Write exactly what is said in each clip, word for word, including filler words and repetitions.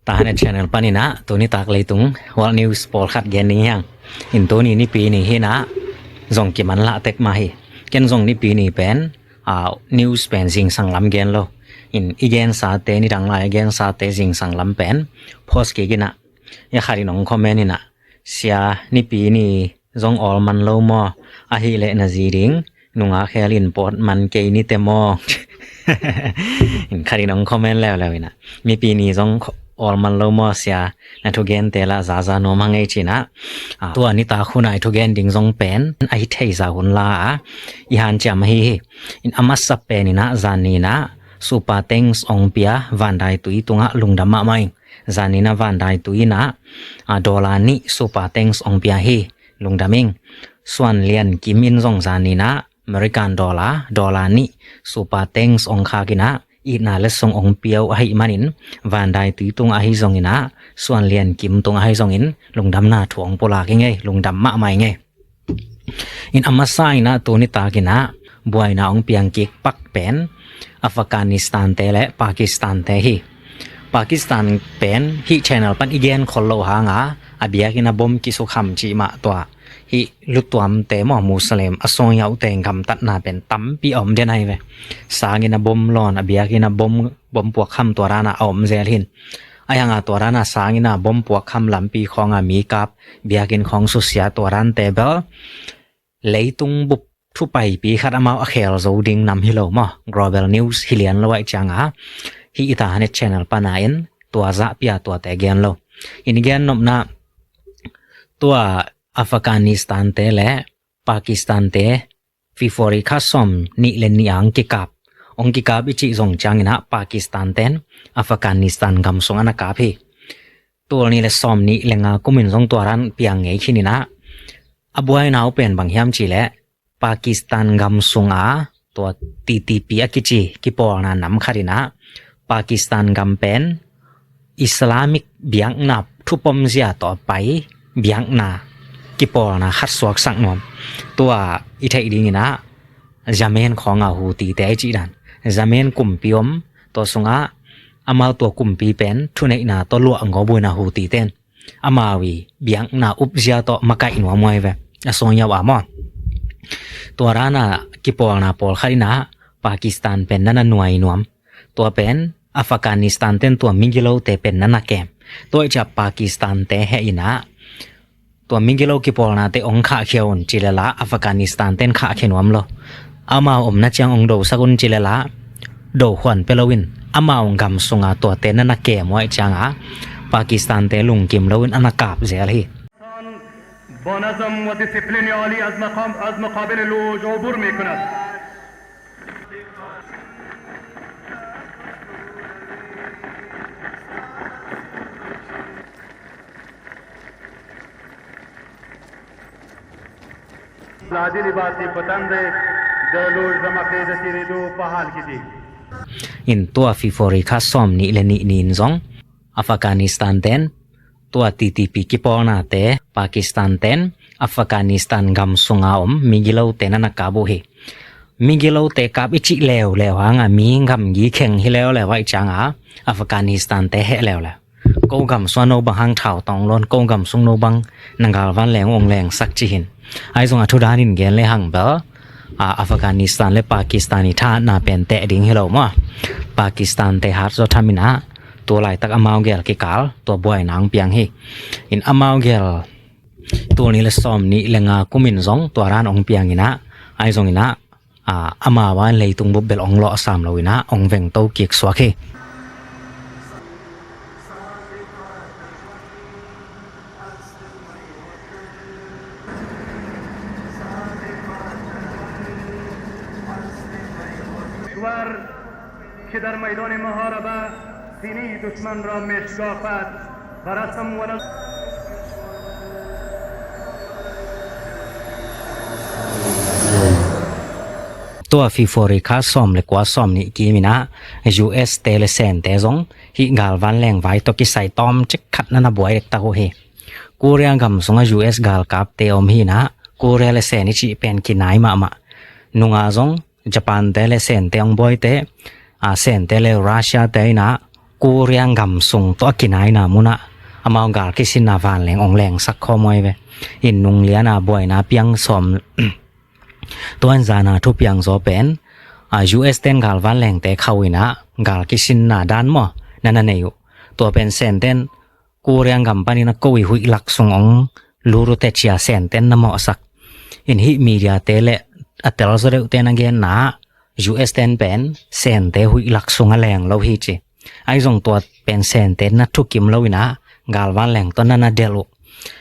Tahan a channel panin ah tuni tak leitung world news pawlkhat gen ding hi hang. In tuni Nipi ni hi-in ah zong kiman lah tek mah hi. Ken zong Nipi ni pen news pen zingsang lam gen lo. In i gensate, nidang lai a gensate zingsang lam pen post kik in ah, a khat in hong comment in ah, "Sia, Nipi ni zong awl man lo maw? Ahih leh na zi ding nungak khel in pawt man kei ni te maw?" In khat in hong comment leuleu in ah, "Nipi ni zong awl man lo maw, Sia? Na thugente lah zaza nuam hang ei," ci-in ah, tua nitak hun a i thugen ding zong pen a hi theizah hun la a i hanciam ahi hi. In a masa pen in ah zan ni-in ah Super Thanks hong pia Van Dai Tui tungah lungdam mahmah ing. Zan ni-in ah Van Dai Tui in ah dollar nih Super Thanks hong pia hi. Lungdam ing. Suan Lian Kim in zong zan ni-in ah American dollar, dollar nih Super Thanks hong khak in ah itna letsong hong pia uh ahih manin Van Dai Tui tung ahi zongin ah Suan Lian Kim tung ahi zongin lungdamna thu hong pulak ing ei, lungdam mahmah ing ei. In a masa in ah tuni tak in ah buaina hong piang kik pak pen Afghanistan te le Pakistan te hi. Pakistan pen hih channel pan i gen khol lo hang a, a biakinn ah bom kisukham cih mah tua hih lutuamte maw, Muslim a sawngyaute gamtatna pen tampi a om den ahi ve. Sanginn ah bom lawn, a biakinn ah bom, bom puakkham tua dan a a om zel hi-in. Ahih hang a tua dan a sanginn ah bom puakkham, lampi khawng a mi kap, biakinn khawng susia tua dante bel leitung bup thu paipi khat amau a khel zo ding nam hi lo maw. Global news hi lian lo ahih ciang a, hih i Tahan a channel pan a in tua zahpi a tuate gen lo. In i gen nopna, tua Afghanistan te le Pakistan te February kha sawm nih le nih a hong kikap, hong kikap i cih zong ciangin ah Pakistan ten Afghanistan gam sung a na kap hi. Tul nih le sawm nih le nga kumin zong tua dan piang ngei khin in ah, a buaina uh pen bang hiam cih leh Pakistan gam sung a tua T T P a kici kipawlna nam khat in ah Pakistan gam pen Islamic biakna thupom zia tawh a pai biakna kipawlna khat suaksak nuam. Tua i theih ding in ah Yemen khawng a Houthi te i cih dan, Yemen kumpi om, tua sungah amau tua kumpi pen thuneihna tawh luah ngawp uh in ah Houthi ten amau i biakna upzia tawh makaih nuam uh ahi ve, a sawngyaw a maw. Tua dan a kipawlna pawlkhat in ah Pakistan pen na na nuai nuam. Tua pen Afghanistan ten tua migilote pen na na kem. Tua ahih ciang Pakistan te heh in ah tua migilo kipawlnate hong khahkhia un ci lel a, Afghanistan ten khahkhia nuam lo. Amau omna ciang hong dosak un ci lel a, do khuan pia lo in, amau gam sung a tuate na na kem uh ahih ciang a, Pakistan te lungkim lo in a na kap zel hi. با نظم و دیسیپلین عالی از مقام، از مقابل لوژ عبور می‌کند. لا دې لباسې په تن دی، د لوژ د مخې د تېرېدو په حال کې دي. In tua February kha sawm nih le nih ni-in zong Afghanistan ten tua T T P kipawlnate Pakistan ten Afghanistan gam sung a om migilote na na kap uh hi. Migilote kap i cih leuleu hang a mi gamgi kheng hi leuleu ahih ciang a Afghanistan te heh leuleu. Ko gam sung a no bang hang thau tawng lawn, ko gam sung no bang na galvan leng uh hong lengsak ci hi-in. Ahi zong a thu dan in gen le hang bel, a, Afghanistan le Pakistan i thahatna pen teh ding hi lo maw. Pakistan te hat zaw tham in ah, tua laitak amau gel kikal tua buaina hong piang hi. In amau gel tul nih le sawm nih le nga kumin zong tua dan hong piang in ah, ahi zongin ah, a, amau a leitung bup bel hong lawhsam lo in ah hong vengto kik suak hi. کشور که در میدان محاربه سینهٔ دشمن را می‌شکافد و رسم و رسم Tua February kha sawm le kua, sawm nih kim in ah U S te le Sente zong hih galvan lengvai tawh kisai tawmcik khat na na buai dektak uh hi. Korea gam sungah U S galkapte om hi in ah, Korea le Sen i cih pen kinai mahmah. Nunga zong Japan te le Sente hong buaite, a, Sente le Russia te in ah Korea gam sung tawh a kinaina munah amau gal kisinna vanleng ong lengsak khawm uh ahi ve. In nungliana buaina piang sawm, tua in zana thupiang zaw pen, a, U S ten gal vanlengte khauh inah gal kisinna dan maw, na na nei uh. Tua pen Sen ten Korea gam panin a ko i huih lak sung ong lut uh teh ci-a Sen ten na mawhsak. In hih mediate le a telzaw deuhte na genna U S ten pen Sente huih lak sung a leng lo hi ci. Ahi zong tua pen Sente na thukim lo inah gal vanleng tawh na na delh uh.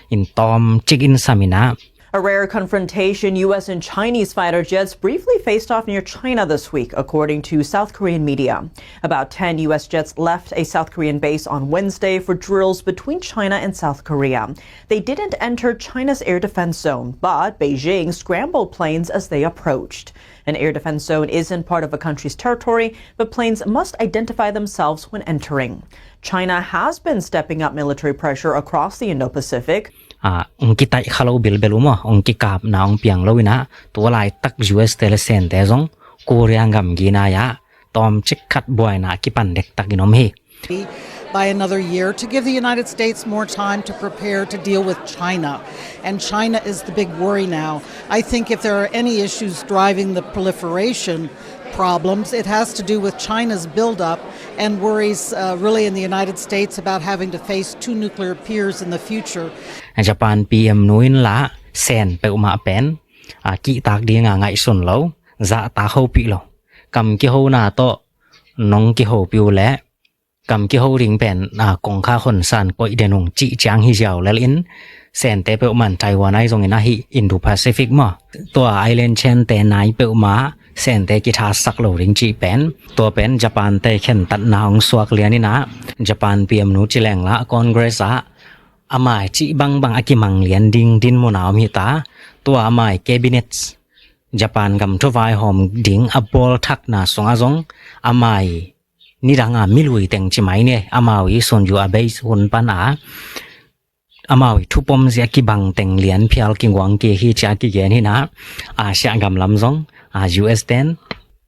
In tawmcik in sam inah. A rare confrontation U S and Chinese fighter jets briefly faced off near China this week, according to South Korean media. About ten U S jets left a South Korean base on Wednesday for drills between China and South Korea. They didn't enter China's air defense zone, but Beijing scrambled planes as they approached. An air defense zone isn't part of a country's territory, but planes must identify themselves when entering. China has been stepping up military pressure across the Indo-Pacific. A, ong kitaih kha lo bilbel uh maw, ong kikapna ong piang lo inah, tua laitak U S te le Sente zong Korea gam gina ah tawmcik khat buaina kipan dektak in om hi. By another year to give the United States more time to prepare to deal with China. And China is the big worry now. I think if there are any issues driving the proliferation problems, it has to do with China's buildup and worries, uh, really in the United States about having to face two nuclear peers in the future. Japan P M nu in lah Sen peuhmah pen, a, kihtak dinga ngaihsun lo, zahtak hopih lo. Kam kihona tawh nong kihopih uh leh kam kiho ding pen, a, kongkhak honsan koih den ung cih ciang hi ziau lel in Sente peuhmah in Taiwan ahi zongin ahi Indo-Pacific maw, tua island chain te nai peuhmah Sente kithasak lo ding cih pen, tua pen Japan te khentatna hong suak lian inah Japan P M nu ci leng lah Congress ah amai cih bangbang a kimang lian ding dinmun a om hi ta. Tua amai cabinets, Japan gam thu vaihawm ding a bawlthakna sungah zong amai nidanga milui teng ci mai ni, amau i Sunju a bei hun pana amau i thupom zia kibang teng lian phial kinguang kik hi cia kigen hinah. Asia gam lam zong, a, U S ten,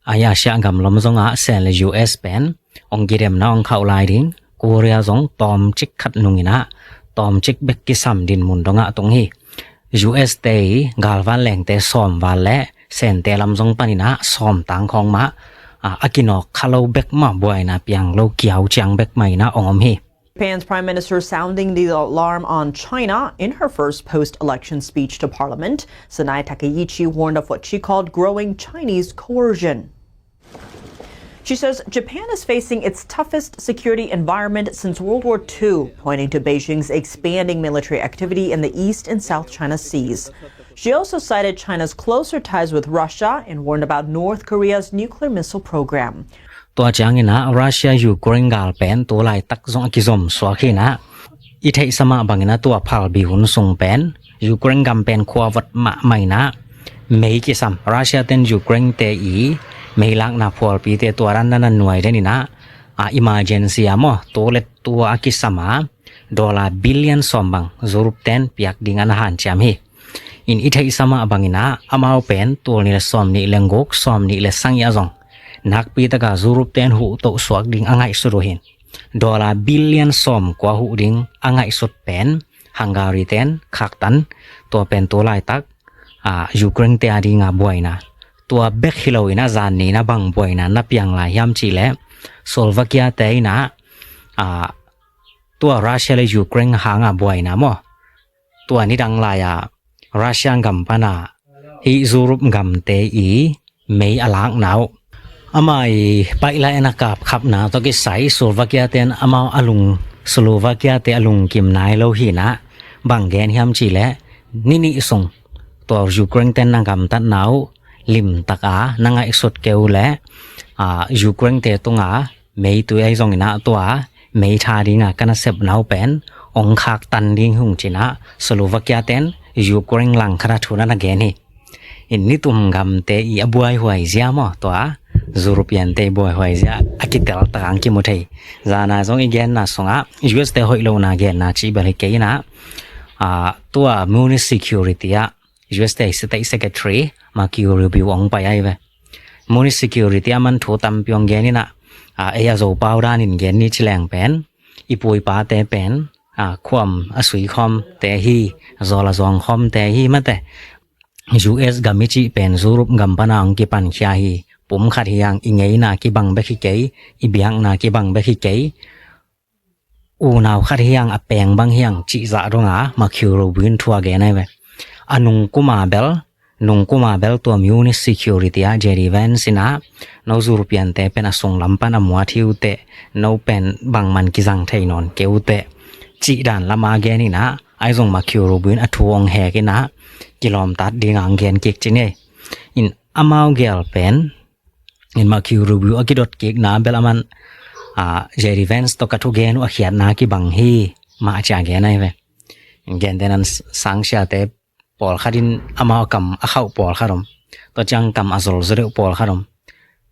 a, Asia gam lam zongah Sen le U S pen ong kidemna ong khauh lai ding, Korea zong tawmcik khat nunginah tawmcik bek kisam dinmun dongah tung hi. U S te i galvan lengte sawm val le Sente lam zong paninah sawm tang khawng mah, a, a kinawk kha lo bek mah, buaina piang lo kiau ciang bek mah inah ong om hi. Japan's prime minister sounding the alarm on China in her first post-election speech to parliament. Sanae Takaichi warned of what she called growing Chinese coercion. She says Japan is facing its toughest security environment since World War Two, pointing to Beijing's expanding military activity in the East and South China Seas. She also cited China's closer ties with Russia and warned about North Korea's nuclear missile program. Tua cianginah Russia Ukraine gal pen tu laitak zong a kizom suak hinah. I theihsa mah banginah tua phalbi hun sung pen Ukraine gam pen khuavot mahmah inah mei kisam. Russia ten Ukraine te i mei lakna phualpite tua dan nan a nuai den inah, a, emergency a maw, tu le tua a kisam a dollar billion sawm bang Europe ten piak ding a na hanciam hi. In i theihsa mah banginah amau pen tul nih le sawm nih le guk, sawm nih le sagih ah zong nakpi taka Europe ten huh toh suak ding a ngaihsut uh hin. Dollar billion sawm kua huh ding a ngaihsut pen Hungary ten khaktan, tua pen tu laitak, a, Ukraine te a dinga buaina. Tua bek hi lo inah zan ni inah bang buaina na piang lai hiam cihleh Slovakia te inah, a, tua Russia le Ukraine hanga buaina maw, tua nidang lai-a Russia gam pana hih Europe gamte i mei a lakna uh. Amah i paih lai a na kapkhapna tawh kisai Slovakia ten amau a lung, Slovakia te a lungkim nai lo hinah bang gen hiam cihleh ni nih sung tua Ukraine ten na gamtatna uh limtaka na ngaihsut kei uh leh, a, Ukraine te tunga meitui ahi zonginah tua meitha dinga ka nasepna uh pen ong khaktan ding hi ung cinah Slovakia ten Ukraine langkhat a thu na na gen hi. In nitum gamte i a buaihuai zia maw, tua European te i buaihuai zia a kitel taka ang kimu thei. Zana zong i genna sungah U S te hoih lohna genna cih bel hi kei inah, a, tua Munich Security ah U S te State Secretary Marco Rubio ong pai ahi ve. Munich Security a man thu tampi ong gen inah, A, ei a Zopau danin gen ni ci leng pen, i pu i pate pen, a, khuam a sui khawmte hi, zawl a zawng khawmte hi mate. U S gam i cih pen Europe gam pana hong kipankhia hi. Pum khat hi hang, i ngeina kibang bek hi kei, i biakna kibang bek hi kei. Unau khat hi hang, a peng bang hi hang cih zah donga Marco Rubio in thu a gen ahi ve. A nungkuma bel, nungkuma bel tua Munich security ah J D Vance in ah, no European-te pen a sunglam pan a muat hi uh teh, no pen bangman kizang thei nawn kei uh teh, cih dan lama gen in ah, ahi zong Marco Rubio in a thu hong hek in ah, kilawmtat ding a hong gen kik ci ni. In amau gel pen, in Marco Rubio a kidot kikna bel aman, a, J D Vance tawh ka thugen uh a khiatna kibang hi mah ci a gen ahi ve. In gentehna in sangsiate pawlkhat in amau a kam a khauh pawlkhat om. Tua ciang kam a zol zaw deuh pawlkhat om.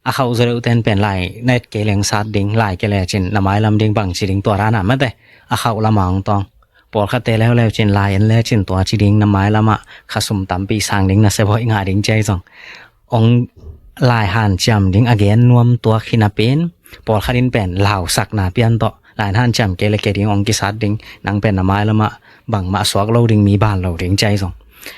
A khauh zaw deuh ten pen lai na et kei leng sat ding, lai kei lecin na mailam ding bang ci ding tua dan a mate. A khauh lama hong tawng. Pawlkhatte leuleu cin lai en lecin tua ci ding, na mailamah khasum tampi sang ding, nasep hoih ngah ding ci ahi zong. Hong lai hanciam ding a gen nuam tuak hi napi in, pawlkhat in pen lausakna pian tawh, lai hanciam kei le kei ding, hong kisat ding, nang pen na mailamah bangmah suak lo ding, mi ban lo ding ci ahi zong.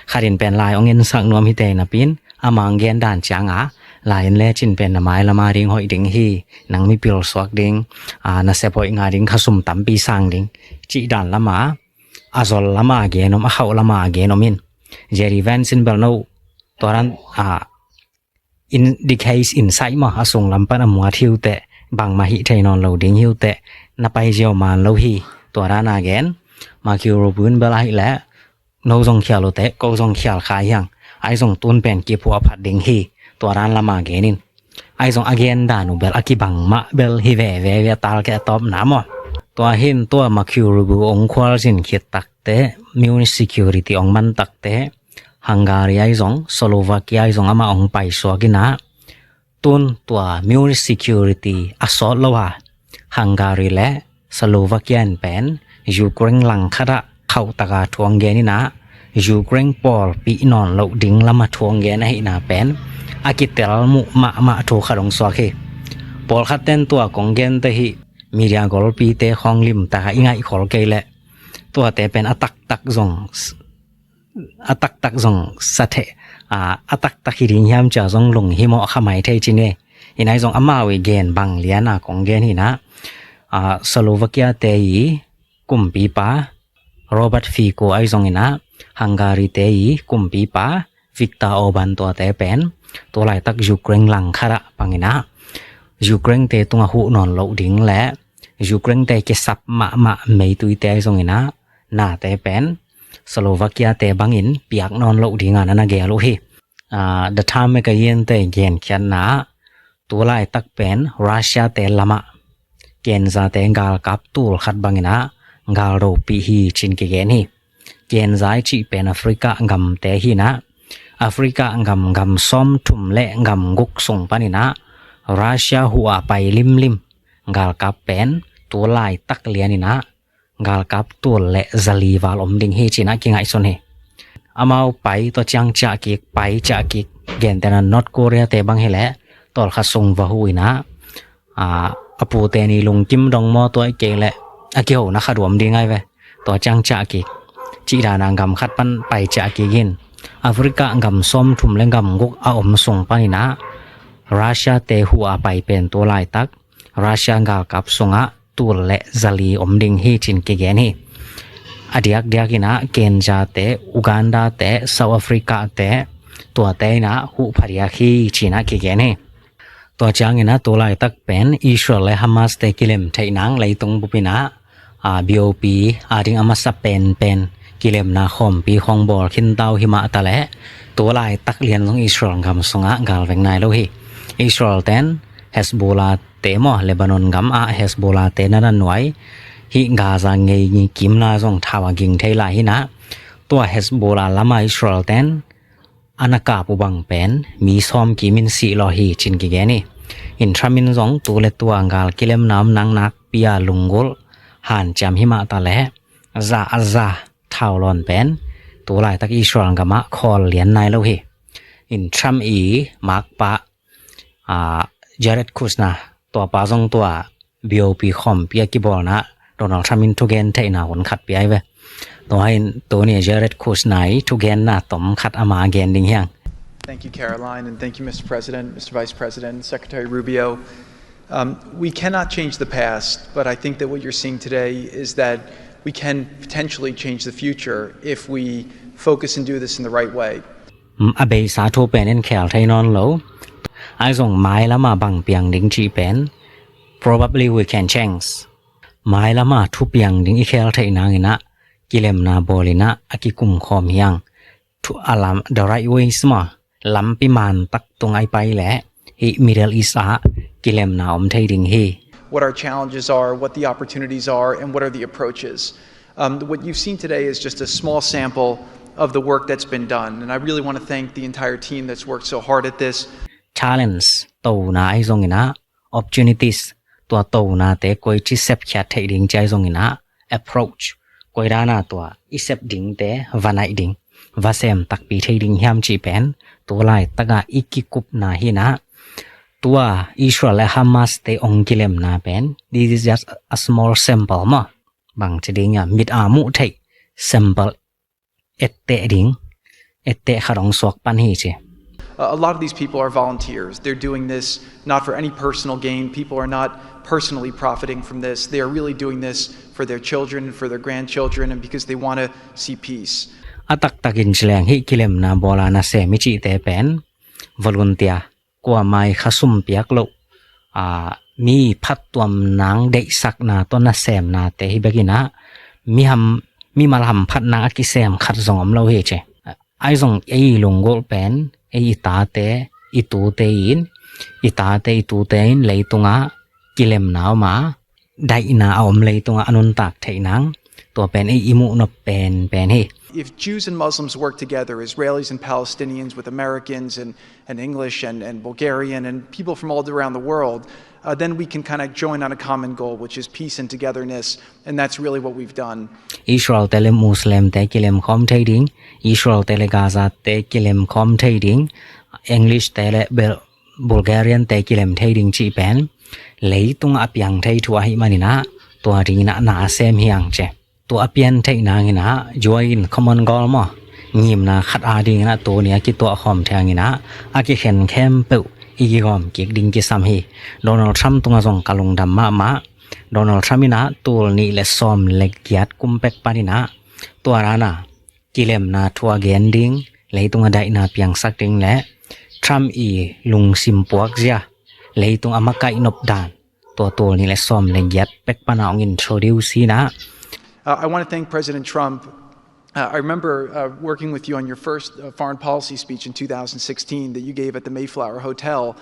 Khat in pen lai hong ensak nuam hi teh napi in, amah hong gen dan cianga, lai en lecin pen na mailama ding hoih ding hi, nang mipil suak ding, a, nasep hoih ngah ding, khasum tampi sang ding, cih dan lama, a zol lama gen om, a khauh lama gen om in. J D Vance in bel no, tua dan, a, in the case in sai maw, a sunglam pan a muat hi uh teh, bangmah hih thei nawn lo ding hi uh teh, na pai ziau man lo hi, tua dan a gen. Marco Rubio in bel ahih leh, no zong khial uh teh, ko zong khial kha hi hang. Ahi zong tun pen kiphuah phat ding hi, tua dan lama gen in. Ahi zong a gen dan uh bel a kibang mah bel hi veve, veve tal keh a tawpna maw. Tua hin tua Marco Rubio hong khualzin khit takteh, Munich security hong man takteh, Hungary ahi zong, Slovakia ahi zong amah hong paisuak in ah, tun tua Munich security a sawt lo a, Hungary le Slovakia in pen Ukraine langkhat ah khauh taka thu hong gen in ah, Ukraine pawlpih nawn loh ding lama thu hong gen ahihna pen a kitel muh mahmah thu khat hong suak hi. Pawlkhat ten tua kong gen te hih media golpite khawng limtak a i ngaih khol kei leh, tuate pen a taktak zong a taktak zong sa thei, a, a taktak hi ding hiam cia zong lunghimawh kha mai thei ci ni. Hi nai zong amau i gen bang lian a kong gen hi na, a, Slovakia te i kumpipa Robert Fico ahi zong in ah, Hungary te i kumpipa Viktor Orban tuate pen tu laitak Ukraine langkhat ah pang in ah, Ukraine te tungah huh nawn loh ding le Ukraine te kisap mahmah meitui te ahi zong in ah, nate pen Slovakia te bangin piak nawn loh ding a na na gel uh hi. A, The Time magazine te genkhiatna ah, tu laitak pen Russia te lamah Kenza te galkap tul khat bang in ah gal dopih hi cin kigen hi. Kenza i cih pen Africa gam te hi na, Africa gam, gam sawmthum le gam guk sung pan in ah Russia huh a pai limlim galkap pen tu laitak lian in ah galkap tul le zali val om ding hi cin ah kingaihsun hi. Amau pai tua ciang ciah kik, pai ciah kik, gentehna North Korea te bang hi leh tawlkhat sung va huh in ah, a, a pute ni lungkim dong maw, tua i kei leh a kihona khat uh om ding ahi ve. Tua ciang ciah kik, cih dan a gam khat pan pai ciah kik in, Africa gam sawmthum le gam guk a om sung pan in ah Russia te huh a pai pen tu laitak Russia galkap sungah tul le zali om ding hi cin kigen hi. A diakdiak in ah Kenya te, Uganda te, South Africa te, tuate in ah huh phadiak hi cin ah kigen hi. Tua ciang in ah tu laitak pen Israel le Hamas te kilem theih nang leitung bup in ah, a, B O P a ding a masa penpen kilemna khawmpi khawng bawl khin ta uh hi mah ta leh, tu laitak lian zong Israel gam sungah gal veng nai lo hi. Israel ten Hezbollah te maw, Lebanon gam ah Hezbollah te na na nuai, hih Gaza ngei kimna zong thau a ging thei lai hi na, tua Hezbollah lamah Israel ten a na kap uh bang pen mi sawm kim in sih lawh hi cin kigen hi. In Trump in zong tu le tua gal kilemna om nang nakpi a lunggulh hanciam hi mah ta leh, za a za thau lawn pen tu laitak Israel gamah khawl lian nai lo hi. In Trump i makpa, a, Jared Kushner, Tua pa zong tua B O P khawmpi a kibawlna Donald Trump in thugen theihna hun khat pia hi ve. Tua hi in tuni Jared Kushner i thugenna tom khat ama gen ding hiang. Thank you, Caroline, and thank you, Mister President, Mister Vice President, Secretary Rubio. Um, we cannot change the past, but I think that what you're seeing today is that we can potentially change the future if we focus and do this in the right way. A beisa thu pen in khel thei nawn lo. Ahi zong mailama bang piang ding cih pen probably we can change. Mailama thu piang ding i khel theih nang inah kilemna bawl inah a kikum khawm hiang. Thu a lam the right ways maw, lampi man tak tung ai pai leh hih Middle East ah kilemna om thei ding hi. What our challenges are, what the opportunities are, and what are the approaches. Um, what you've seen today is just a small sample of the work that's been done, and I really want to thank the entire team that's worked so hard at this. Challenge tona ahi zong inah opportunities, tua tonate koi ci sepkhiat theih ding ci ahi zong inah approach, koi dana tua i sep dingte va naih ding, va sem takpi thei ding hiam cih pen tu laitaka i kikupna hi inah. Tua Israel le Hamas te ong kilemna pen this is just a small sample maw. Bang ci ding a mit a muh theih sample etteh ding, etteh khat ong suak pan hi ci. Uh, a lot of these people are volunteers. They're doing this not for any personal gain. People are not personally profiting from this. They are really doing this for their children and for their grandchildren and because they want to see peace. A taktakin ci leng hih kilemna bawla nasem i cihte pen volunteer, kuamah i khasum piak loh, a, mi phattuam nang deihsakna tawh nasemnate hi bek inah mi ham, mimal hamphat nang a kisem khat zong om lo hi ci. Ahi zong ei lunggulh pen ei i tate i tute in, i tate i tute in leitungah kilemna om a, daihna a om leitungah a nuntak theih nang, tua pen ei i muhnop pen pen hi. If Jews and Muslims work together, Israelis and Palestinians with Americans and, and English and, and Bulgarian and people from all around the world, uh, then we can kind of join on a common goal, which is peace and togetherness, and that's really what we've done. Israel te le Muslim te kilem khawm thei ding, Israel te le Gaza te kilem khawm thei ding, English te le Bel-, Bulgarian te kilem thei ding cih pen leitungah a piang thei thu ahih man inah tua ding inah na a sem hiang ci. Tua a pian theih nang inah U N common goal maw, ngimna khat a ding inah tuni a kituah khawm thei nang inah a kikhen khempeuh i kigawm kik ding kisam hi. Donald Trump tungah zong ka lungdam mahmah. Donald Trump inah tul nih le sawm le giat kum pek pan inah tua dana kilemna thu a gen ding, leitung a daihna piangsak ding le Trump i lungsim puakzia, leitung a makaih nop dan, tua tul nih le sawm le giat pek pana ong introduce hi inah. Uh, I want to thank President Trump. Uh, I remember, uh, working with you on your first, uh, foreign policy speech in two thousand sixteen that you gave at the Mayflower Hotel.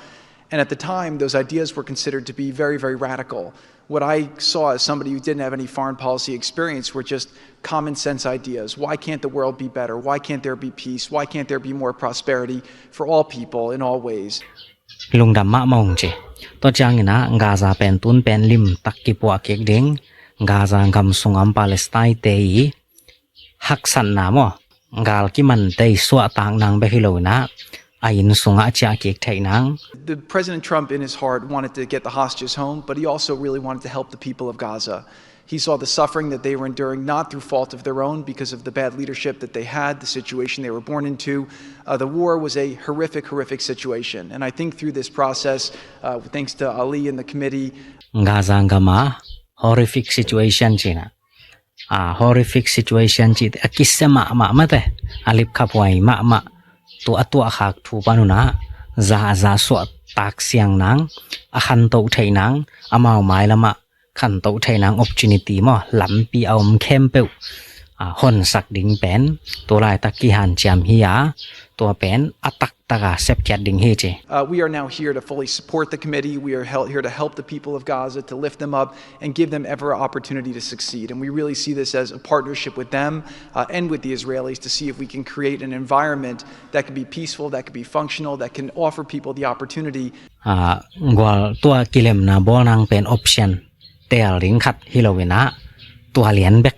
And at the time, those ideas were considered to be very, very radical. What I saw as somebody who didn't have any foreign policy experience were just common sense ideas. Why can't the world be better? Why can't there be peace? Why can't there be more prosperity for all people in all ways? Lungdam mahmah ung ci. Tua ciangin ah Gaza pen tun pen limtak kipuah kik ding, Gaza gam sung a om Palestine te i haksatna maw, gal kimante i suahtak nang bek hi lo inah a inn sungah ciah kik theih nang. The President Trump in his heart wanted to get the hostages home, but he also really wanted to help the people of Gaza. He saw the suffering that they were enduring, not through fault of their own, because of the bad leadership that they had, the situation they were born into. Uh, the war was a horrific, horrific situation. And I think through this process, uh, thanks to Ali and the committee, Gaza gam a horrific situation ci inah, a, horrific situation cihte a kisia mahmah mate, a lipkhaphuai mahmah, tua a tuahkhak thu panun ah za a za suahtak siang nang, a khantoh theih nang, amau mailamah khantoh theih nang opportunity maw, lampi a om khempeuh, a, honsak ding pen tu laitak kihanciam hi a, tua pen a taktak a sepkhiat ding hi ci. Uh, we are now here to fully support the committee. We are hel-, here to help the people of Gaza, to lift them up and give them every opportunity to succeed. And we really see this as a partnership with them, uh, and with the Israelis to see if we can create an environment that can be peaceful, that can be functional, that can offer people the opportunity. A, gual tua kilemna bawl nang pen option teel ding khat hi lo inah, tua lian bek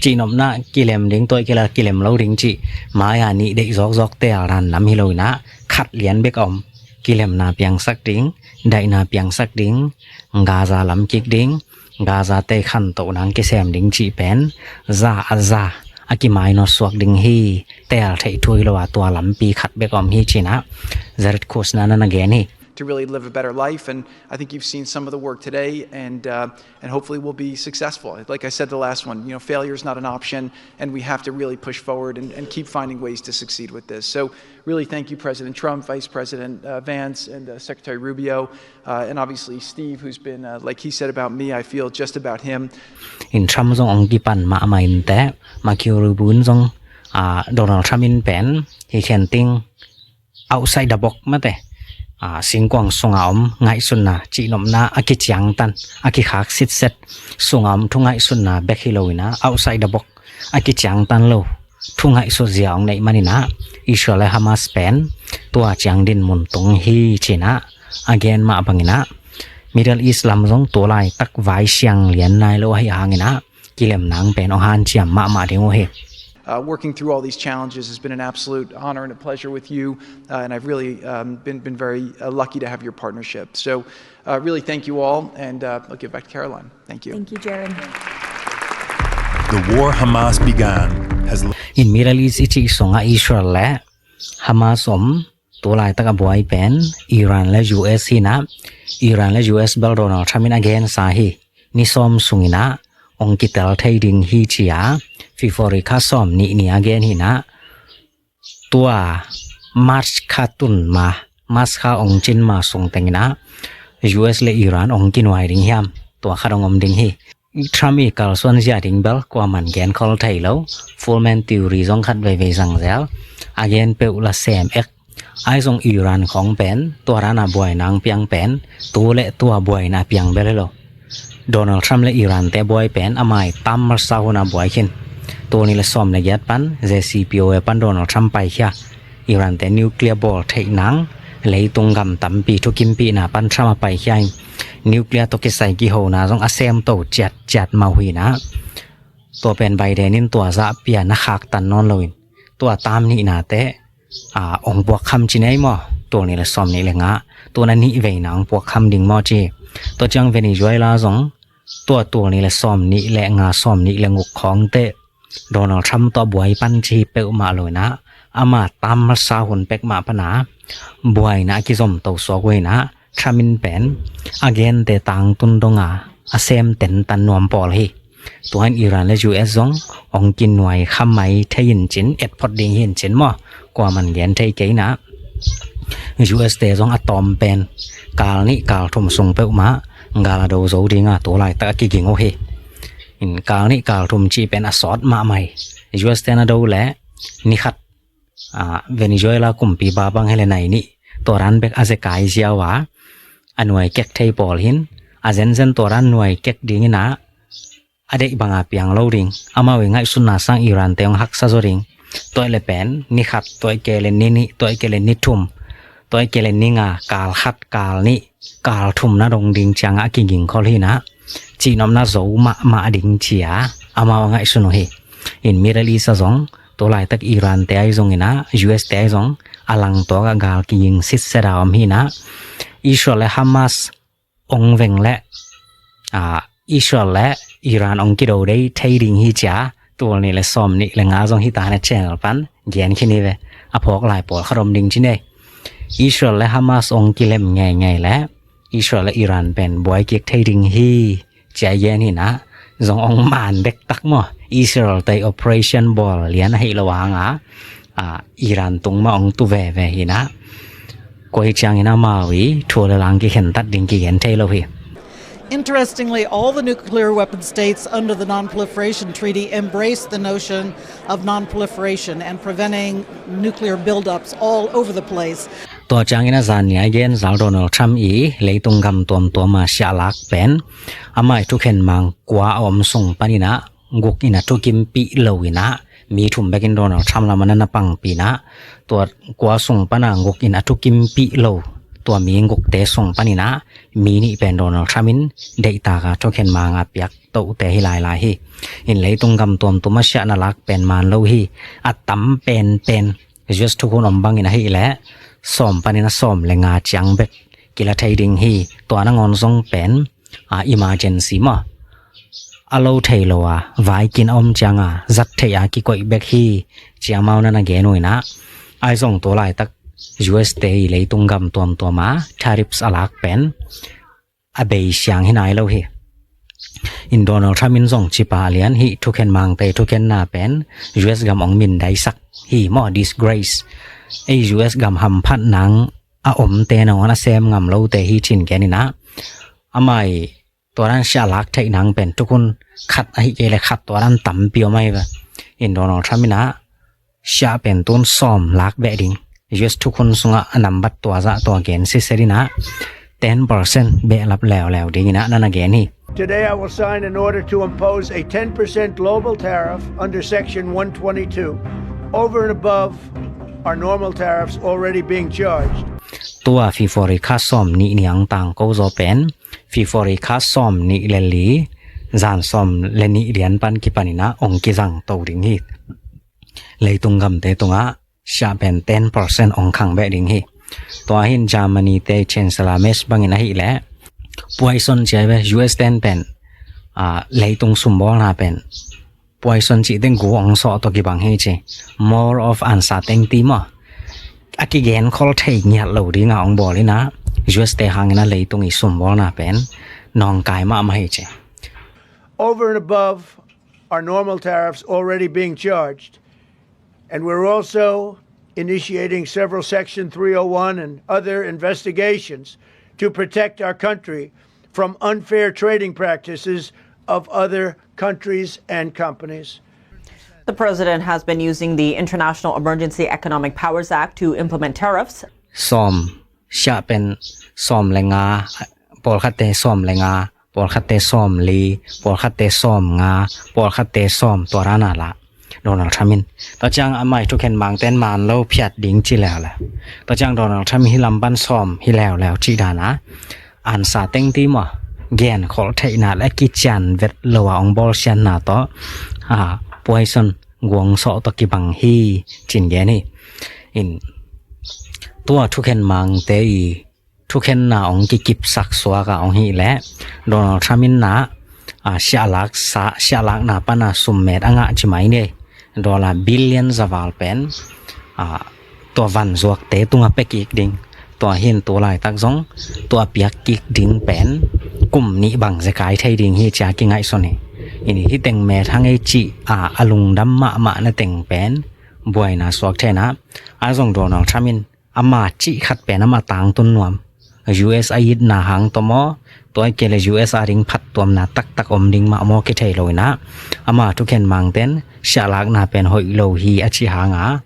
cihnopna, kilem ding tua i kila kilem lo ding cih mai a nih deih zawkzawk teel dan nam hi lo inah, khat lian bek a om. Kilemna piangsak ding, daihna piangsak ding, Gaza lam kik ding, Gaza te khantoh nang kisem ding cih pen za a za a kimainawt suak ding hi. Tel theih thu hi lo a, tua lampi khat bek om hi ci-in ah Jared Kushner in a gen hi. To really live a better life. And I think you've seen some of the work today, and uh, and hopefully we'll be successful. Like I said, the last one, you know, failure is not an option, and we have to really push forward and, and keep finding ways to succeed with this. So really, thank you, President Trump, Vice President uh, Vance, and uh, Secretary Rubio, uh, and obviously Steve, who's been, uh, like he said about me, I feel just about him. In Trump zong ong kipan mahmah in teh, Marco Rubio in zong, uh, Donald Trump in pen hi khen ting, outside the box mate, a, singkuang sunga om ngaihsutna, cihnopna a kiciangtan, a kikhak sitset sunga om thu ngaihsutna bek hi lo in ah, outside the box a kiciangtan lo thu ngaihsut zia ong neih man in ah, Israel le Hamas pen tua ciang din mun tung hi ci-in ah a gen mah bangin ah, Middle East lam zong tu laitak vai siang lian nai lo ahih hangin ah, kilemna pen ong hanciam mahmah ding uh hi. Uh, working through all these challenges has been an absolute honor and a pleasure with you, uh, and I've really um, been, been very uh, lucky to have your partnership. So, uh, really, thank you all, and uh, I'll give back to Caroline. Thank you. Thank you, Jared. The war Hamas began has In Middle East i cih sungah Israel le Hamas om, tu laitak a buai pen Iran le U S hi in ah, Iran le U S bel Donald Trump in a gensa hi. Ni sawm sungin ah ong kitel thei ding hi ci-a February kha sawm nih ni a gen hi in ah, tua March kha tun ma, March kha ong cin ma sung tengin ah U S le Iran ong kinuai ding hiam, tua khat ong om ding hi. Trump i kalsuan zia ding bel kuaman gen khol thei lo, Fullman theory zong khat veivei zangzel a gen peuh la sem ek. Ahi zong Iran khong pen tua dan a buai nang piang pen tu le tua buai na piang bel hi lo. Donald Trump le Iran te buai pen a mai tam malsa hun a buai khin. Tul nih le sawm le giat pan J C P O A pan Donald Trump paikhia. Iran te nuclear bawl theih nang leitung gam tampi thukimpihna pan Trump a paikhia in, nuclear tawh kisai kihona zong a semto ciatciat mah uh hi in ah, tua pen Biden in tua zahpi a na khaktan nawn lo in, tua tam nihna te, a, ong puak kham ci nei maw, tul nih le sawm nih le nga, tua na nih veina ong puak kham ding maw ci. Tua ciang Venezuela zong tua tul nih le sawm nih le nga, sawm nih le nguk khawng te Donald Trump tawh buai pan ci peuhmah lo in ah, ama tam malsa hun pek mah pan a buaina a kizom to suak uh hi in ah, Trump in pen a gente tangtun donga a sem tentan nuam pawl hi. Tua in Iran le U S zong ong kinuai kha mai thei in cin, etphot ding hi in cin maw, kuaman gen thei kei in ah, U S te zong a tawm pen kal nih kal thum sung peuhmah gal a do zo dinga tu laitak a kiging uh hi. In kal nih kal thum cih pen a sawt mahmah hi. U S te na do le ni khat, a, Venezuela kumpipa bang hi le nai nih, tua dan bek a zekai ziau a, a nuai kek thei pawl hi in, a zenzen tua dan nuai kek ding in ah, a deih banga piang lo ding. Amau i ngaihsutna sang Iran te ong haksa zaw ding. Tua i le pen ni khat, tua i kei le ni nih, tua i kei le ni thum, tua i kei le ni nga, kal khat, kal nih, kal thum na dong ding ciangah a kiging khol hi in ah, cihnopna zo mahmah ding ci-a amau a ngaihsun uh hi. In Middle East ah zong tu laitak Iran te ahi zong in ah, U S te ahi zong a langtuak ah gal kiging sitset a om hi in ah, Israel le Hamas ong veng leh, a, Israel le Iran ong kido dei thei ding hi ci-a tul nih le sawm nih le nga zong hi ta na channel pan gen khin hi ve. A phawk lai pawlkhat om ding ci nei. Israel le Hamas ong kilem ngeingei leh Israel le Iran pen buai kik thei ding hi ci-a gen hi in ah, zong ong man dektak maw, Israel te operation bawl lian ahih lo hanga, a, Iran tung mah ong tu veve hi in ah, koi ciangin amau i thu le lang kikhentat ding kigen thei lo hi. Interestingly, all the nuclear weapon states under the Non-Proliferation Treaty embrace the notion of non-proliferation and preventing nuclear buildups all over the place. Tua ciangin a zan ni a gen zal Donald Trump i leitung gam tuamtuam a siahlak pen, amah i thukhen mang kua a om sung panin ah guk in a thukimpih lo in ah, mi thum bekin Donald Trump lamah na na pangpih in ah, tua kua sung pana guk in a thukimpih lo, tua mi gukte sung panin ah mi nih pen Donald Trump in deihtak a thukhen mang a piak tohte hi lailai hi. In leitung gam tuamtuam a siahna lak pen man lo hi. A tam penpen U S thukhun om bangin ahih leh sawm panin a sawm le nga ciang bek kila thei ding hi. Tua nangawn zong pen, a, emergency maw, a lo thei lo a, vai kin a om cianga zat theih a kikoih bek hi, ci amau na na gen uh inah. Ahi zong tu laitak U S te i leitung gam tuamtuama tariffs a lak pen a bei siang hi nai lo hi. In Donald Trump in zong ci pah lian hi, thukhen mangte thukhenna pen U S gam ong mindaisak hi maw, disgrace. Ei U S gam hamphat nang a omte nangawn a sem ngam lote hi cin gen inah. Amah i tua dan siah lak theih nang pen thukhun khat ahi kei le khat tua dan tampi om ahi ve. In Donald Trump inah siah pen tun sawm lak beh ding. U S thukhun sungah a nambat tua zah tua gen siset inah ten percent behlap leuleu ding inah na na gen hi. Today I will sign an order to impose a ten percent global tariff under Section one twenty-two, over and above our normal tariffs already being charged. Tua February kha sawm nih ni ang tang ko zaw pen February kha sawm nih le li, zan sawm le nih lian pan kipan inah ong kizang to ding hi. Leitung gamte tungah siah pen ten percent ong khang beh ding hi. Tua hin Germany te Chancellor Merz bangin ahih leh puaison ci ahi ve, U S ten pen, a, leitung sumbawlna pen puaison cih teng gu ong sawh tawh kibang hi ci. More of uncertainty maw, a kigen khol thei ngiat lo dinga ong bawl inah U S te hangin a leitung i sumbawlna pen nawngkai mahmah hi ci. Over and above our normal tariffs already being charged, and we're also initiating several Section three oh one and other investigations to protect our country from unfair trading practices of other countries and companies. The president has been using the International Emergency Economic Powers Act to implement tariffs. Sawm, siah pen sawm le nga, pawlkhatte sawm le nga, pawlkhatte sawm li, pawlkhatte sawm nga, pawlkhatte sawm, tua dana la Donald Trump in. Tua ciang amah i thukhen mangten man lo phiat ding ci leuleu. Tua ciang Donald Trump hi lam pan sawm hi leuleu ci dana. Ansa teng ti maw, gen khol theihna le kician vet lo a ong bawlsiatna tawh, a, puaison guang sawh tawh kibang hi cin gen hi. In tua thukhen mangte i thukhenna ong kikipsak suak a ong hih leh Donald Trump in na, a, siahlak sa, siahlakna pana summet a ngah ci mai ni. Dollar billion za val pen, a, tua vanzuakte tunga pia kik ding. Tua hin tu laitak zong tua piak kik ding pen kum nih bang zekai thei ding hi cia kingaihsun hi. Ini hi teng met hang ei cih, a, a lungdam mahmah na teng pen buaina suak thei na. A zong Donald Trump in ama cih khat pen ama tangtun nuam. U S a itna hang tawh maw, tua i kei le U S a ding phattuamna taktak om ding mah maw kithei lo inah, ama thukhen mangten siahlakna pen hoih lo hi a cih hanga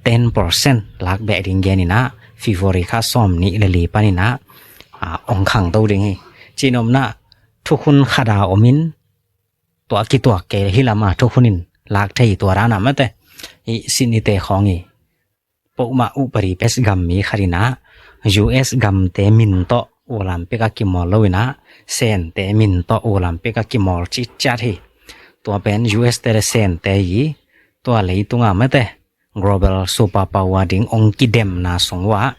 ten percent lak beh ding gen inah February kha sawm nih le li pan inah, a, ong khangto ding hi. Cih nopna thukhun khata om in tua kituak kei hi lama thukhun in lak thei tua dana mate. I sin i te khawng i pokmah upadi pes gam mi khat inah U S gamte min tawh Olympic a kimawl lo inah Sente min tawh Olympic a kimawl citciat hi. Tua pen U S te le Sente i tua leitunga mate global superpower ding ong kidemna sung uah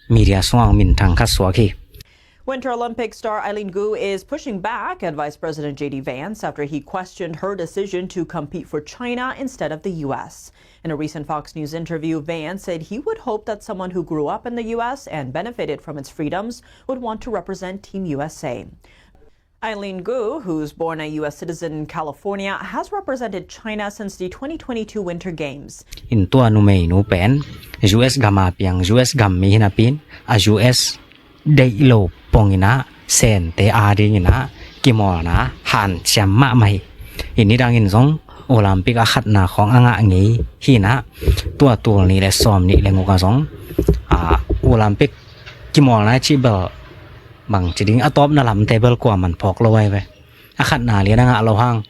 media sungah ong minthang khat suak hi. Winter Olympic star Eileen Gu is pushing back at Vice President J D Vance after he questioned her decision to compete for China instead of the U S. In a recent Fox News interview, Vance said he would hope that someone who grew up in the U S and benefited from its freedoms would want to represent Team U S A. Eileen Gu, who's born a U S citizen in California, has represented China since the twenty twenty-two Winter Games. In tua numeinu pen U S gam a piang, U S gam mi hi napi in, a U S deih lo pong inah Sente a ding inah kimawlna hanciam mahmah hi. In nidang in zong Olympic a khatna khawng a ngah ngei hi inah, tua tul nih le sawm nih le nguk a zong, a, Olympic kimawlna i cih bel bang ci ding, a tawpna lamte bel kuaman phawk lo ai ve. A khatna lian a ngah lo hang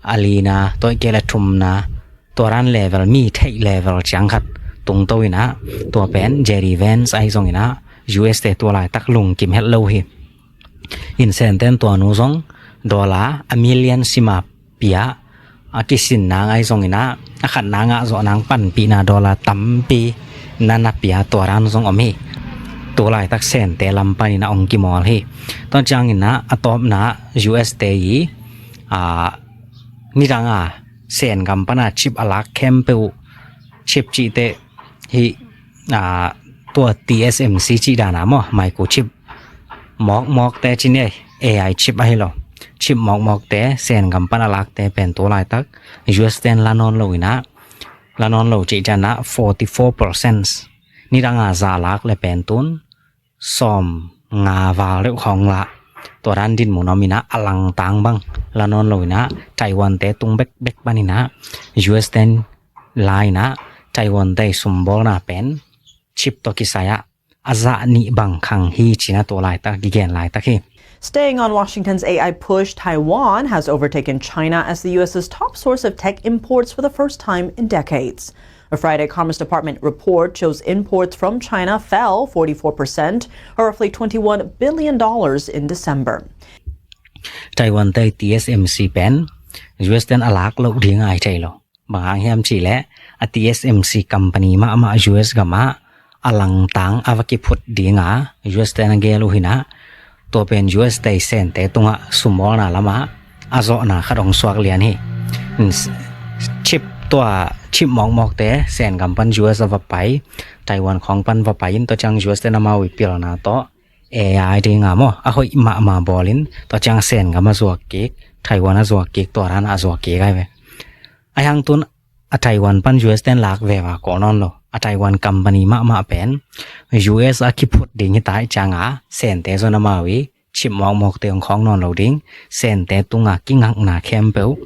a lina, tua i kei le thumna, tua dan level, mi theih level ciang khat tungto inah, tua pen J D Vance ahi zong inah U S te tua laitak lungkim het lo hi. In Senten tua nu zong dollar a million sima pia a kisin nang ahi zong inah, a khatna ngah zawh nang panpihna dollar tampi na na pia tua dan zong om hi. Tu laitak Sente lam panin ah hong kimawl hi. Tua ciangin ah a tawpna U S te i, ah, nidang a Sen gam pana chip a lak khempeuh, chip cihte hi, ah, tua T S M C cih dan a maw, microchip mawkmawkte ci ni, A I chip ahi lo. Chip mawkmawkte Sen gam pana lakte pen tu laitak U S ten la nawn lo in ah, la nawn lo cih ciang ah forty four percent, nidang a za lak le pen tun sawm nga val deuh khawng la. Tua dan dinmun om in ah a langtang bang la nawn lo in ah Taiwan te tung bekbek panin ah U S ten la in ah Taiwan te sumbawlna pen chip tawh kisai ah a zah nih bang khang hi ci-in ah tu laitak kigen laitak hi. Staying on Washington's A I push, Taiwan has overtaken China as the U S's top source of tech imports for the first time in decades. A Friday Commerce Department report shows imports from China fell forty-four percent, or roughly twenty-one billion dollars in December. Taiwan te T S M C pen U S ten a lak loh ding a hi thei lo. Bang hang hiam cih leh a T S M C company mahmah U S gam ah a langtang a va kiphut ding a U S ten a gel uh hi in ah, tua pen U S te Sente tungah sumawlna lam ah a zawhna khat hong suak lian hi. Chip tua, chip mawkmawkte Sen gam pan U S a va pai, Taiwan khawng pan va pai in tua ciang U S ten amau i pilna tawh A I ding a maw, a hoih mahmah bawl in tua ciang Sen gam a zuak kik, Taiwan a zuak kik, tua dan a zuak kik ai ve. Ahi hang tun a Taiwan pan U S ten lak veve a kawh nawn lo. A Taiwan company mahmah pen U S a kiphut ding hi ta ahih ciang a Sente zong amau i chip mawkmawkte hong khawng nawn lo ding, Sente tung a kingakna khempeuh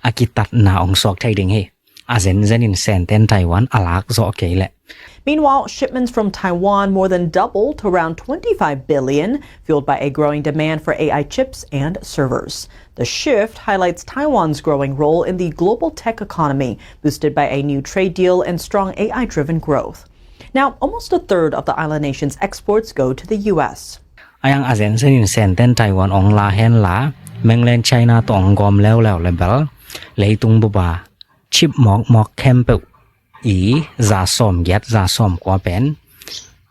a kitatna hong suak thei ding hi. A zenzen in Senten Taiwan a lak zawh kei leh. Meanwhile, shipments from Taiwan more than doubled to around twenty-five billion, fueled by a growing demand for A I chips and servers. The shift highlights Taiwan's growing role in the global tech economy, boosted by a new trade deal and strong A I-driven growth. Now, almost a third of the island nation's exports go to the U S. Ahi hang a zenzen in Senten Taiwan hong la hen la, mainland China tawh hong gawm leuleu le bel, leitung bup a chip mawkmawk khempeuh i za sawm giat, za sawm kua pen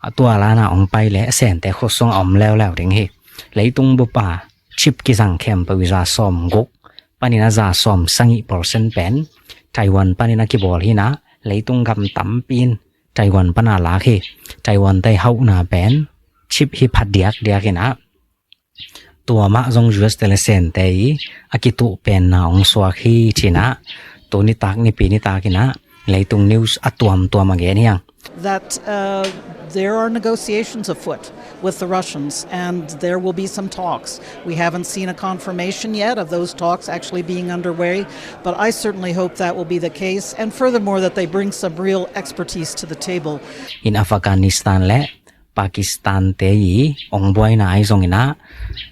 a tua lana hong pai leh Sente khut sungah om leuleu ding hi. Leitung bup a chip kizang khempeuh i za sawm guk panin a za sawm sagih percent pen Taiwan panin a kibawl hi in ah, leitung gam tampi in Taiwan pan a lak hi. Taiwan te hauhna pen chip hi pha diakdiak in ah, tua mah zong U S te le Sente i a kituh penna hong suak hi ci-in ah, tu nitak Nipi nitak in ah leitung news a tuamtuam a gen hi hang. That, uh, there are negotiations afoot with the Russians, and there will be some talks. We haven't seen a confirmation yet of those talks actually being underway, but I certainly hope that will be the case, and furthermore, that they bring some real expertise to the table. In Afghanistan le Pakistan te i hong buaina ahi zongin ah,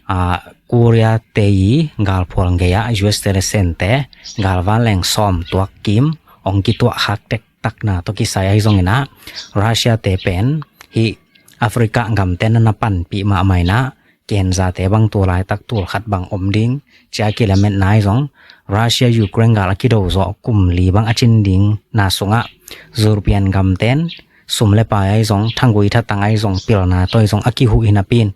ah, Korea te i galphual gei ah U S te le Sente galvan leng sawm tuak kim hong kituah khak tektakna tawh kisai ahi zongin ah, Russia te pen hih Africa gamte na na panpih mahmah in ah, kenzate bang tu laitak tul khat bang om ding ci-a kilametna ahi zong, Russia Ukraine gal a kido zawh kum li bang a cin dingna sungah European gamten sum le pai ahi zong, thagui thatang ahi zong, pilna tawh ahi zong a kihuh hi napi in,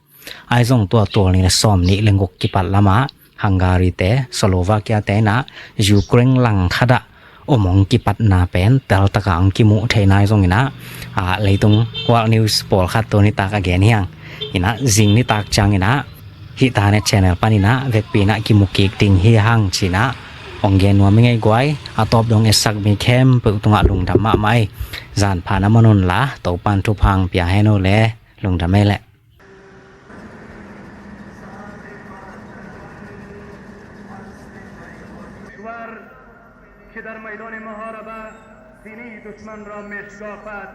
ahi zong tua tul nih le sawm nih le guk kipat lamah Hungary te, Slovakia te in ah Ukraine langkhat ah om hong kipatna pen teltak a hong kimuh theihna ahi zongin ah, ah, leitung World News pawlkhat tu nitak a gen hi hang. In ah zing nitak ciangin ah hih Tanet channel panin ah vekpi in ah kimu kik ding hi hang ci-in ah hong gen nuam ing ei guai. A tawp dong etsak mi khempeuh tungah lungdam mahmah ei. Zan pha na man un la, Topan thupha hong pia hen o le, lungdam ei leh. که در میدان محاربه سینهٔ دشمن را می‌شکافد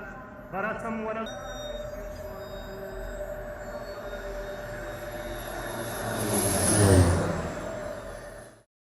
و رسم و نسل